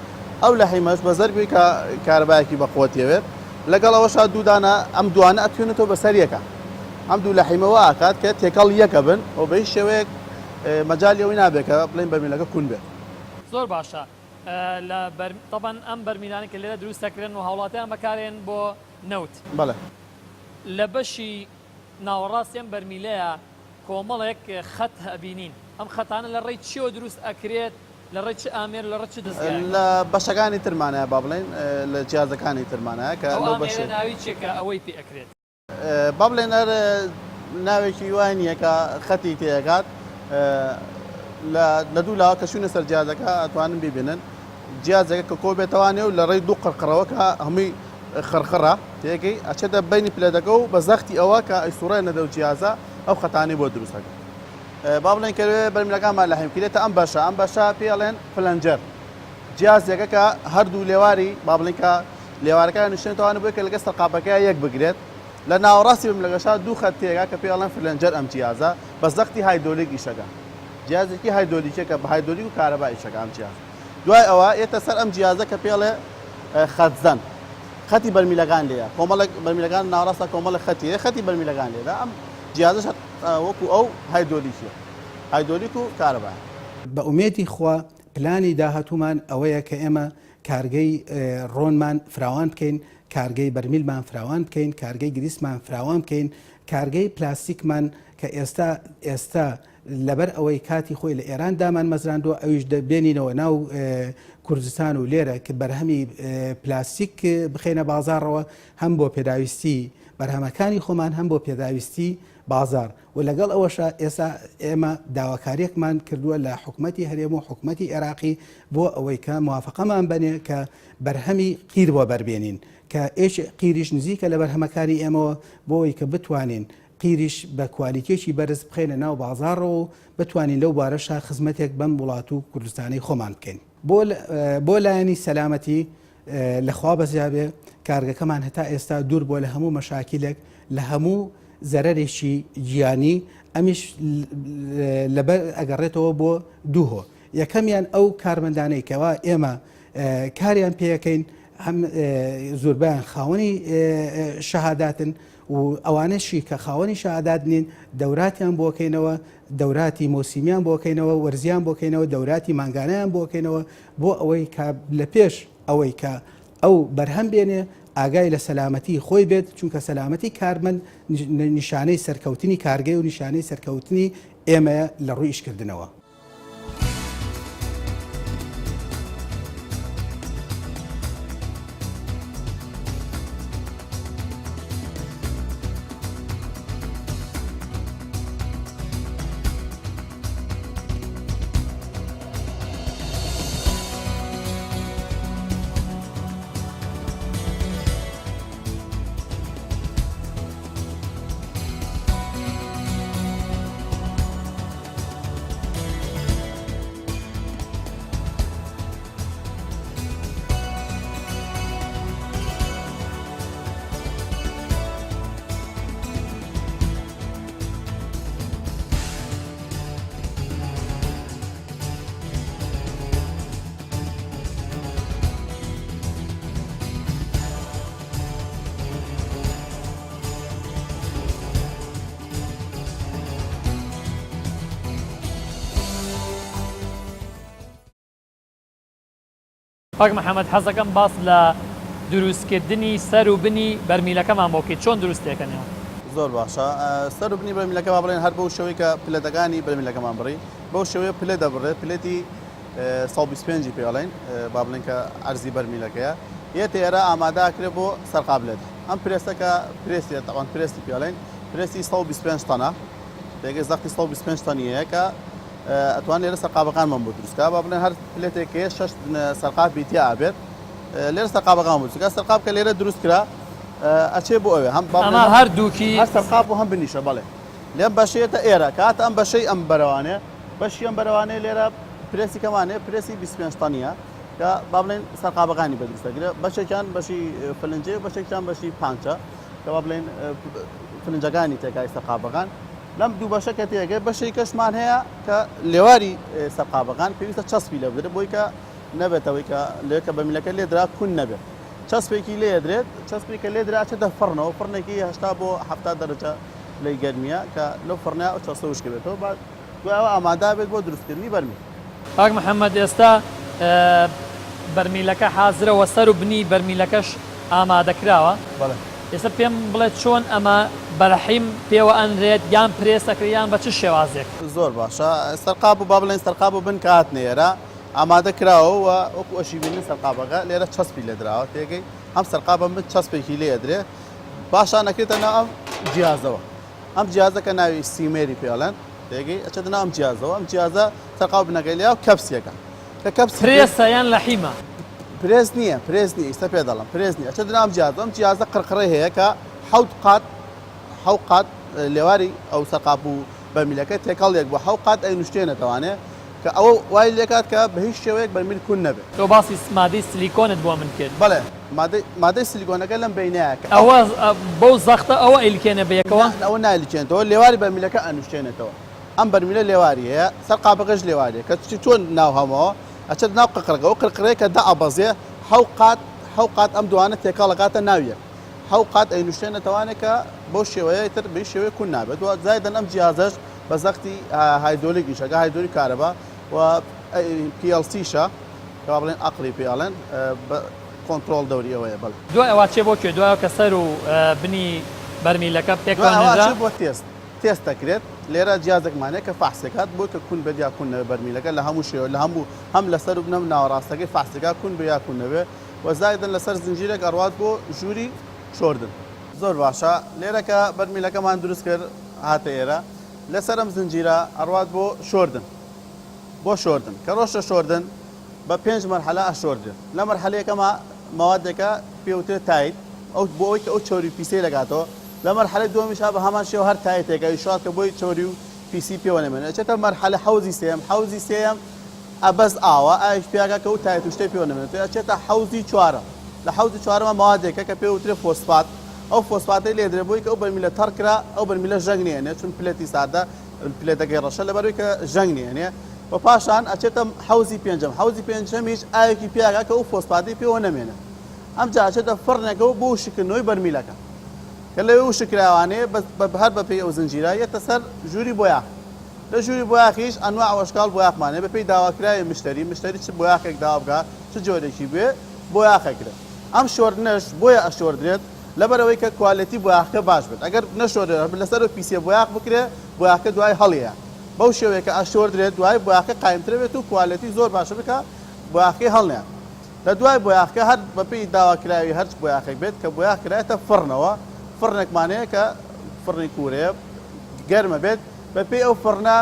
ئەو لەحیمەش بە زەربی کە کارەبایەکی بەقوەتیەوێت لەگەڵ ئەوەشا دوودانە ئەم دوانە ئەتوێنێتەوە بەسەر یەکە ئەم دوو لەحیمە وا ئەکات کە تێکەڵ یەکە بن و بە هیچ شێوەیەک مەجالی ئەوەی نابێت کە بڵێین بەرمیلەکە کون بێت. زۆر باشە لە بەر تەبەن ئەم بەرمیلانەی کە لێرە دروست دەکرێن و هاوڵاتیان بەکارێن بۆ نەوت. بەڵێ. لە بەشی ناوەڕاستی ئەم بەرمیلەیە کۆمەڵێک خەت ئەبینین ئەم خەتانە لە ڕێی چیەوە دروست ئەکرێت لە ڕێی چ ئامێر لە ڕێ چ دەزگایەکەوە؟ لە بەشەکانی ترمانایە با بڵێین لە جیازەکانی ترمانایە کە ئەو لەو ئامێرە بەشەی. ناوی چیە کە ئەوەی پێ ئەکرێت؟ با بڵێن هەر ناوێکی وای نییە کە خەتی تێکات لە دوو لاوە کە چوونە سەر جیازەکە ئەتوانن بیبینن جیازەکە کە کۆ بێتەوانێ و لە ڕێی دوو قڕقڕەوە کە هەمووی خڕخڕە تێگەی ئەچێتە بینی پلێتەکە و بە زەختی ئەوە کە ئەیسوڕێنە دەو جیازە ئەو خەتانەی بۆ دروستەکە با بڵێن کە بەرمیلەکانمان لە هەمکرێتە ئەم بەشە ئەم بەشە پێڵێن plunger جیازێکە کە هەردوو لێواری با بڵێن کە لێوارەکانی نوشتێنتەوانە بۆی کە لەگەڵ سەرقاپەکەیا یەک بگرێت، لە ناوەڕاستی بەرمیلەکەشا دوو خەت تێکا کە پێی ئەڵێن flanger ئەم جیازە بە زەختی هایدۆلیک ئیشەکا جیازێکی هایدۆلیکیە کە بە هایدۆلیک و کارەبا ئیشەکا ئەم جیازە دوای ئەوە یەتە سەر ئەم جیازە کە پێی ئەڵێ خەتزەن خەتی بەرمیلەکان لێیە کۆمەڵێک بەرمیلەکان ناوەڕاستە کۆمەڵێک خەتی هەیە خەتی بەرمیلەکان لێدا ئەم جیازەش وەکو ئەو هایدۆلیکیە هایدۆلیک و کارەبایە. بە ئومێدی خوا پلانی داهاتوومان ئەوەیە کە ئێمە کارگەی ڕۆنمان فراوان بکەین، کارگەی بەرمیلمان فراوان بکەین، کارگەی گریسمان فراوان بکەین، کارگەی پلاستیکمان کە ئێستا ئێستا لەبەر ئەوەی کاتی خۆی لە ئێران دامان مەزراندووە ئەویش بێنینەوە ناو کوردستان و لێرە کە بەرهەمی پلاستیک بخەینە بازاڕەوە هەم بۆ پێداویستی بەرهەمەکانی خۆمان هەم بۆ پێداویستی بازاڕ و لەگەڵ ئەوەشا ئێستا ئێمە داواکاریەکمان کردووە لە حکومەتی هەرێم و حکومەتی عێراقی بۆ ئەوەی کە موافقەمان بەنێ کە بەرهەمی قیر بۆ بەربێنین کە ئێش قیریش نزیکە لە بەرهەمەکانی ئێمەوە بۆ ئەوەی کە بتوانین قیریش بە کوالیتیەکی بەرز بخەینە ناو بازاڕەوە و بتوانین لەو بارەشا خزمەتێک بەم وڵات و کوردستانەی خۆمان بکەین. بۆ لایەنی سەلامەتی لە خوا بەزیابێ کارگەکەمان هەتا ئێستا دوور بووە لە هەموو مەشاکیلێک لە هەموو زەرەرێکی گیانی ئەمیش لەبەر ئەگەڕێتەوە بۆ دوو هۆ یەکەمیان ئەو کارمەندانەی کەوا ئێمە کاریان پێەکەین هەم زۆربیان خاوەنی شەهاداتن و ئەوانەشی کە خاوەنی شەهادات نین دەوراتیان بۆکەینەوە دەوراتی مۆسیمیان بۆکەینەوە وەرزیان بۆکەینەوە دەوراتی مانگانیان بۆکەینەوە بۆ ئەوەی کە لە پێش ئەوەی کە ئەو بەرهەم بێنێ ئاگای لە سەلامەتی خۆی بێت چونکە سەلامەتی کارمەند نیشانەی سەرکەوتنی کارگەی و نیشانەی سەرکەوتنی ئێمەیە لە ڕووی ئیشکردنەوە. کاک محمد حەزەکەم باس لە دروستکردنی سەر و بنی بەرمیلەکەمان بۆ بکەیت چۆن دروست دەکەن ئێوە؟ زۆر باشە سەر و بنی بەرمیلەکە با بڵێن هەر بەو شێوەی کە plate ەکانی بەرمیلەکەمان بڕی بەو شێوەیە plate دەبڕێت plate ی 125 پێ ئەڵێن با بڵێن کە عەرزی بەرمیلەکەیە یەتە ئێرە ئامادە ئەکرێت بۆ سەرقاب لێدان ئەم پرێسە کە پرێسیە تەوان پرێسی پێ ئەڵێن پرێسی 125 تەنە پێگەی زەختی 125 تەنی هەیە کە ئەتوان لێرە سەرقابەکانمان بۆ دروست کا با بڵێن هەر plate ێک هەیە شەش سەرقابی تیا ئەبێت لێرە سەرقابەکان بۆ دروست کا سەرقاب کە لێرە دروست کرا ئەچێ بۆ ئەوێ هەم با بڵێن ئەمە هەردووکی هەر سەرقاب و هەم بنیشە بەڵێ لێم بەشێتە ئێرە کات ئەم بەشەی ئەم بەرەوانێ بەشی ئەم بەرەوانێ لێرە پرێسی کەمانێ پرێسی 25 تەنیە کە با بڵێن سەرقابەکانی بە دروست دەگرێت بەشێکیان بەشی فلنجێ بەشێکیان بەشی پانچە کە با بڵێن فلنجەکانی تێکای سەرقابەکان لەم دوو بەشە کە تێگەی بەشێکی کەشمان هەیە کە لێواری سەرقابەکان پێویستە چەسپی لێ بدرێت بۆی کە نەبێتەوەی کە لێ کە بەمیلەکە لێدرا کون نەبێت چەسپێکی لێ درێت چەسپی کە لێدرا چێتە فڕنەوە فڕنێکی 80 بۆ 70 دەرەجە پلەی گەرمیە کە لەو فڕنە ئەو چەسپە وشک بێتەوە با دوایەوە ئامادە بێت بۆ دروستکردنی بەرمیل. کاک محمد ئێستا بەرمیلەکە حازرە وە سەر و بنی بەرمیلەکەش ئامادە کراوە. بەڵێ. ئێستا پێم بڵێ چۆن ئەمە بەلحیم پێوە ئەنرێت یان پرێس ئەکرێت یان بە چ شێوازێک؟ زۆر باشە سەرقاپ و با بڵێن سەرقاپ و بن کە هاتنە ئێرە ئامادە کراوە و وەکو ئەشی بینن سەرقاپەکە لێرە چەسپی لێدراوە تێگەی هەم سەرقاپە بن چەسپێکی لێ ئەدرێ پاشان ئەکرێتە ناو ئەم جیازەوە ئەم جیازە کە ناوی steamer ی پێ ئەڵێن تێگەی ئەچێتە ناو ئەم جیازەوە ئەم جیازە سەرقاو بنەکەی لێ و کەپسیەکە کە کەپسی پرێسە یان لەحیمە؟ پرێس نییە پرێس نییە ئیستا پێ دەڵم پرێس نییە ئەچێتە ناو ئەم جیازە ئەم جیازە قڕقڕەی هەیە کە حەوت قات حەو قات لێواری ئەو سەرقاپ و بەرمیلەکە تێکەڵ یەک بوو حەو قات ئەینوشتێنێتەوانێ کە ئەوە وای لێکات کە بە هیچ شێوەیەک بەرمیل کون نەبێت. تۆ باسی مادەی سلیکۆنت بۆ من کرد. بەڵێ مادەی مادەی سلیکۆنەکە لەم بەینایە کە ئەوە بەو زەختە ئەوە ئەیلکێنێ بە یەکەوە؟ نا ئەوە نایلکێنێتەوە لێواری بەرمیلەکە ئەنوشتێنێتەوە ئەم بەرمیلە لێواری هەیە سەر قاپەکەش لێواری هەیە کە چۆن ناو هەمەوە ئەچێت ناو قڕقڕەکە ئەو قڕقڕەیە کە دائەبەزێ حەو قات حەو قات ئەم دوانە تێکەڵ ئەکاتە ناو یەک حەو قات ئەینوشتێنێتەوانێ کە بەو شێوەیە ئیتر بە هیچ شێوەیەک کون نابێت و زایدەن ئەم جیازەش بە زەختی هایدۆلیک ئیشەکە هایدۆلیک کارەبا و PLC شە کە با بڵێن ئەقڵی پێ ئەڵێن بە کۆنترۆڵ دەوری ئەوەیە بەڵێ. دوای ئەوە چێ بۆ کوێ؟ دوای ئەوە کە سەر و بنی بەرمیلەکە پێکەوە دوای ئەوە نرا؟ ئەچێ بۆ تێست تێست دەکرێت لێرە جیازێکمان هەیە کە فەحسێکات بۆی کە کون بێت یا کون نەبێت بەرمیلەکە لە هەموو شێوە لە هەموو هەم لەسەر و بنەم ناوەڕاستەکەی فەحسێکا کون بێ یا کون نەبێ و زایدەن لەسەر زنجیرێک ئەڕوات بۆ ژووری شۆردن. زۆر باشە لێرە کە بەرمیلەکەمان دروست کرد هاتە ئێرە لەسەر ئەم زنجیرە ئەڕوات بۆ شۆردن بۆ شۆردن کە ڕۆشتە شۆردن بە پێنج مەرحەلە ئەشۆردرێت لە مەرحەلە یەکەما مەوادێکە پێوترێت تایت ئەو بۆ ئەوەی کە ئەو چەوری پیسەی لەگاتەوە لە مەرحەلەی دووەمیشا بە هەمان شێوە هەر تایتێکە ئەیشات کە بۆی چەوری و پیسی پێوە نەمێنێت ئەچێتە مەرحەلە حەوزی سێیەم حەوزی سێیەم ئەبەس ئاوە ئاویش پیاکە کە ئەو تایت و شتەی پێوە نەمێنێت ئەچێتە حەوزی چوارەم لە حەوزی چوارەما مەوادێکە کە پێوترێت فۆسفات ئەو فۆسفاتەی لێدرێ بۆی کە ئەو بەرمیلە تەڕ کرا ئەو بەرمیلە ژەنگ نێنێ چون plate ی ساردە plate ەکەی ڕەشە لەبەرەوەی کە ژەنگ نێنێ و پاشان ئەچێتە حەوزی پێنجەم حەوزی پێنجەمیش ئاوێکی پیاکە کە ئەو فۆسفاتەی پێوە نەمێنێ ئەمجا ئەچێتە فڕنێکەوە بۆ وشککردنەوەی بەرمیلەکە کە لەوێ وشککراوانەیە هەر بەپێی ئەو زنجیرە یەتە سەر ژووری بۆیاخ لە ژووری بۆیاخیش ئەنواع و ئەشکال بۆیاخمان هەیە بەپێی داواکراوی مشتەری مشتەری چ بۆیاخێک داوا بکا چ جۆرێکی بوێ بۆیاخ ئەکرێت ئەم شۆردنەش بۆیە ئەشۆردرێت لەبەرئەوەی کە quality بۆیاخەکە باش بێت ئەگەر نەشۆردرێت هەر لەسەر ئەو پیسیە بۆیاخ بکرێ بۆیاخەکە دوای هەڵیە بەو شێوەیە کە ئەشۆردرێت دوای بۆیاخەکە قایمترە بێت و quality زۆر باشە بێت کە بۆیاخەکەی هەڵنەیات لە دوای بۆیاخەکە هەر بەپێی داواکراوی هەرچ بۆیاخێک بێت کە بۆیاخ کرایەتە فڕنەوە فڕنێکمان هەیە کە فڕنی کوورەیە گەرمە بێت بەپێی ئەو فڕنە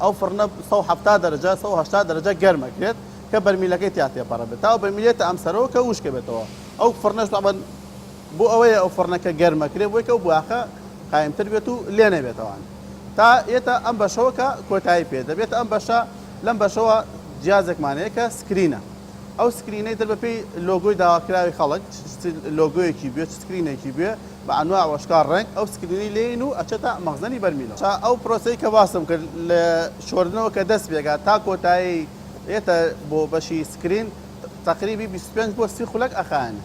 ئەو فڕنە 170 دەرەجە 180 دەرەجە گەرمەکرێت کە بەرمیلەکەی تیا تێپەڕە بێت تا ئەو بەرمیلێتە ئەم سەرەوە کە وشکە بێتەوە ئەو فڕنەش تەبعەن بۆ ئەوەیە ئەو فڕنە کە گەرمە کرێ بۆی کە ئەو بۆیاخە قایمتر بێت و لێ نەبێتەوان تا یەتە ئەم بەشەوە کە کۆتایی پێ دەبێت ئەم بەشە لەم بەشەوە جیازێکمان هەیە کە screen ە ئەو screen ەی تر بەپێی لۆگۆی داواکراوی خەڵک لۆگۆیەکی بێ screen ێکی بێ بە ئەنواع و ئەشکال ڕەنگ ئەو screen ەی لێین و ئەچێتە مەخزەنی بەرمیلەوە ئەو پرۆسەی کە باسم کرد لە شۆردنەوە کە دەست پێکات تا کۆتایی یەتە بۆ بەشی screen تەقریبی 25 بۆ 30 خولەک ئەخایەنێ.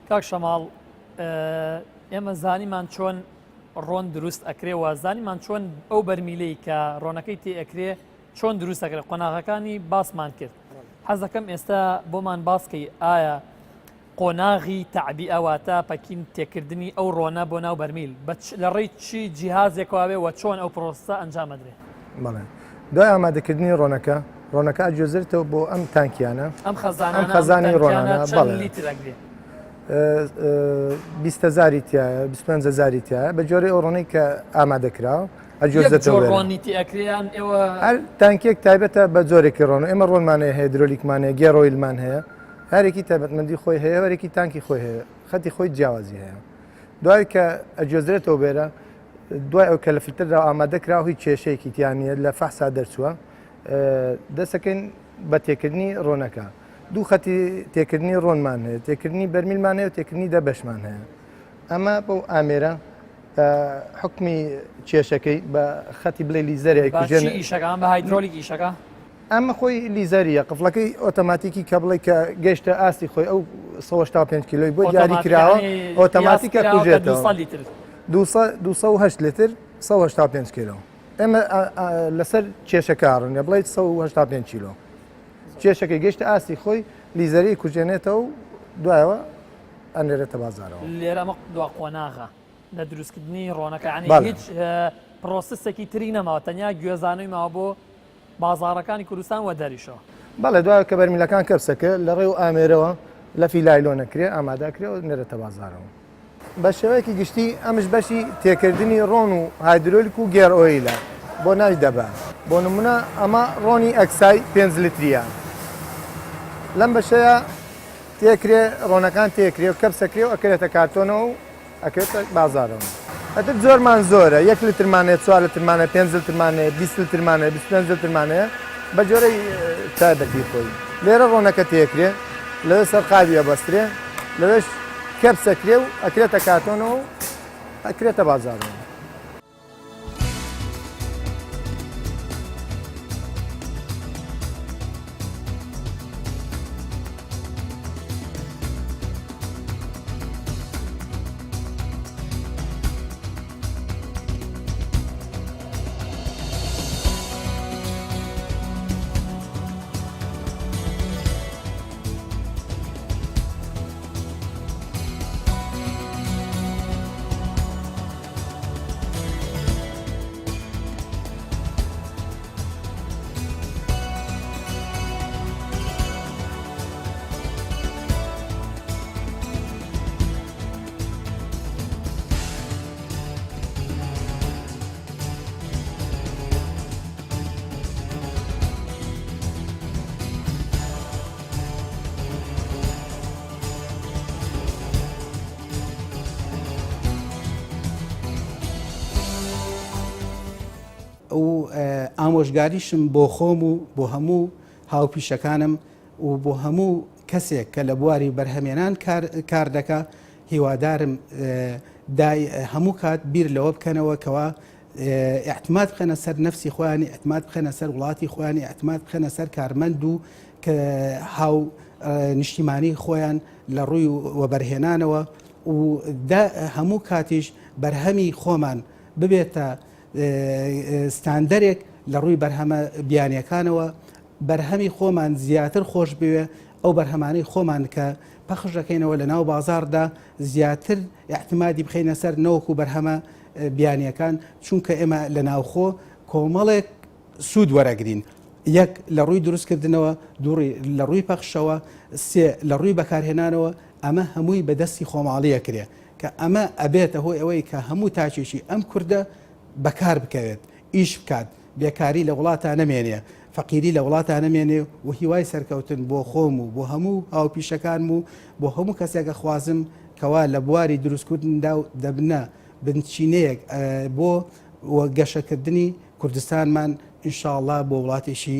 کاک شەماڵ ئێمە زانیمان چۆن ڕۆن دروست ئەکرێ و زانیمان چۆن ئەو بەرمیلەی کە ڕۆنەکەی تێ ئەکرێ چۆن دروست ئەکرێ قۆناغەکانی باسمان کرد حەزەکەم ئێستا بۆمان باسکەی ئایا قۆناغی تەعبیئە واتە پەکین تێکردنی ئەو ڕۆنە بۆ ناو بەرمیل بە لە ڕێی چی جیهازێکەوە بێ وە چۆن ئەو پرۆسە ئەنجام ئەدرێ؟ بەڵێ دوای ئامادەکردنی ڕۆنەکە ڕۆنەکە ئەگوێزرێتەوە بۆ ئەم تانکیانە ئەم خەزانانە ئەم خەزانی ڕۆنانە بەڵێ لیتر ئەگرێ؟ 20 هەزاری تایە 25 هەزاری تایە بە جۆرەی ئەو ڕۆنەی کە ئامادە کراوە ئەگوێزرێتەوە لێرە. ڕۆنی تێ ئەکرێ یان ئێوە هەر تانکیەک تایبەتە بە جۆرێکی ڕۆن ئێمە ڕۆنمان هەیە هێدرۆلیکمان هەیە gear oil مان هەیە هەرێکی تایبەتمەندی خۆی هەیە هەرێکی تانکی خۆی هەیە خەتی خۆی جیاوازی هەیە دوای کە ئەگوێزرێتەوە بێرە دوای ئەو کە لە فلتردا ئامادە کرا هیچ کێشەیەکی تیا نییە لە فەحسا دەرچووە دەسەکەین بە تێکردنی ڕۆنەکە دوو خەتی تێکردنی ڕۆنمان هەیە تێکردنی بەرمیلمان هەیە و تێکردنی دەبەشمان هەیە ئەمە بەو ئامێرە حکمی کێشەکەی بە خەتی بڵێ لیزەرێک ئیشەکان بە هایدرۆلیک ئیشەکە ئەمە خۆی لیزەریە قفڵەکەی ئۆتۆماتیکی کە بڵێ کە گەشتە ئاستی خۆی ئەو 185 کیلۆی بۆ دیاری کراوە ئۆتۆماتیکە کوژێتەوە 208 لتر 185 کیلۆ ئێمە لەسەر کێشەکە ڕنە بڵێ 185 کیلۆ کێشەکەی گەشتە ئاستی خۆی لیزەری کوژێنێتەوە و دوایەوە ئەنێرێتە بازارەوە لێرە ئەمە دوا قۆناغە لە دروستکردنی ڕۆنەکە ینی هیچ process ێکی تری نەماوە تەنیا گوێزانەوەی ماوە بۆ بازاڕەکانی کوردستان و دەریشەوە. بەڵێ دوای کە بەرمیلەکان کەپسەکە لە ڕێ و ئامێرەوە لەفی لایلۆن ئەکرێ ئامادە ئەکرێ و نرێتە بازاڕەوە. بە شێوەیەکی گشتی ئەمش بەشی تێکردنی ڕۆن و هایدرۆلیک و gear oil ە بۆ ناوی دەبە. بۆ نمونە ئەمە ڕۆنی ئەکسای پێنج لتریە لەم بەشەیا تێکرێ ڕۆنەکان تێکرێ و کەپسەکرێ و ئەکرێتە کارتۆنەوە و ئەکەوێتە بازارەوە. ئەتر جۆرمان زۆرە یەک لترمان هەیە چوار لترمان هەیە پێنج لترمان هەیە 20 لترمان هەیە 25 لترمان هەیە بە جۆرەی تایبەتی خۆی لێرە ڕۆنەکە تێکرێ لەوێ سەر قاوی ئەبەسترێ لەوێش کەپسەکرێ و ئەکرێتە کارتۆنەوە و ئەکرێتە بازارەوە. و ئامۆژگاریشم بۆ خۆم و بۆ هەموو هاوپیشەکانم و بۆ هەموو کەسێک کە لە بواری بەرهەمێنان کار دەکا هیوادارم هەموو کات بیر لەوە بکەنەوە کەوا اعتماد بخەنە سەر نفسی خۆیان اعتماد بخەنە سەر وڵاتی خۆیان اعتماد بخەنە سەر کارمەند و کە هاو نیشتیمانی خۆیان لە ڕووی وەبەرهێنانەوە و هەموو کاتیش بەرهەمی خۆمان ببێتە ستاندەرێک لە ڕووی بەرهەمە بیانیەکانەوە بەرهەمی خۆمان زیاتر خۆش بوێ ئەو بەرهەمانەی خۆمان کە پەخش دەکەینەوە لە ناو بازاردا زیاتر اعتمادی بخەینە سەر نەوەکو بەرهەمە بیانیەکان چونکە ئێمە لە ناوخۆ کۆمەڵێک سوود وەرەگرین یەک لە ڕووی دروستکردنەوە دووڕی لە ڕووی پەخشەوە سێ لە ڕووی بەکارهێنانەوە ئەمە هەمووی بەدەستی خۆماڵیە کرێ کە ئەمە ئەبێتە هۆی ئەوەی کە هەموو تاکێکی ئەم کوردە بەکار بکەوێت ئیش بکات بێکاری لە وڵاتا نەمێنێ فەقیری لە وڵاتا نەمێنێ و هیوای سەرکەوتن بۆ خۆم و بۆ هەموو هاوپیشەکانم و بۆ هەموو کەسێک ئەخوازم کەوا لە بواری دروستکردندا و دەبنە بنچینەیەک بۆ گەشەکردنی کوردستانمان ان شاء اللە بۆ وڵاتێکی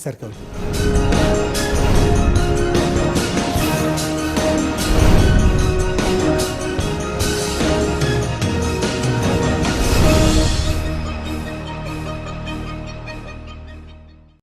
سەرکەوتوو.